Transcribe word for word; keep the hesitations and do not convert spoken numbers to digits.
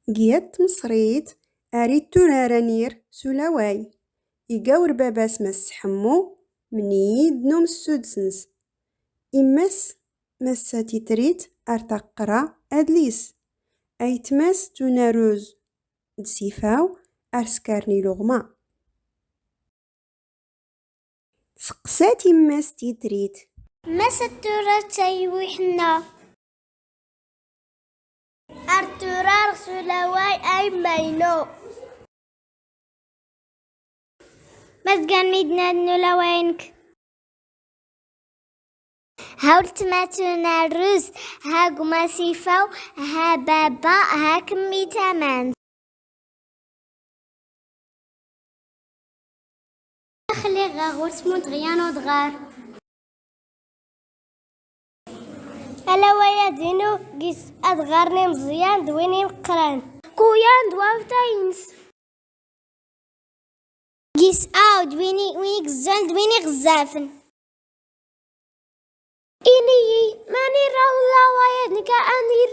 G yat tmesrit, ar itturar anir s ulaway. Igawr baba-s Mass Ḥemmu, mnid n umessud-ns. Imma-s Massa Titrit ar taqra adlis. Aytma-s Tunaruz d Sifaw ar skarn iluɣma. Tseqsa-t imma-s Titrit: Mass, ad turar taywi ḥenna? Ar turar s ulaway a yemma-inu. Ma zgan midden ad n ulaway-nnek? Ha ultma Tunaruz, ha gma Sifaw, ha baba, ha kemmi Tamant. Xli ɣer ɣur-s mund ɣyan udɣar. Alaway-ad-inu gis adɣar n imeẓyan d win imeqqran. Kuyan d wawta-ines. Gis aw d win i, win igezzan d win iɣezzafen. Ini-yi, mani ra ulaway-ad nekk anir?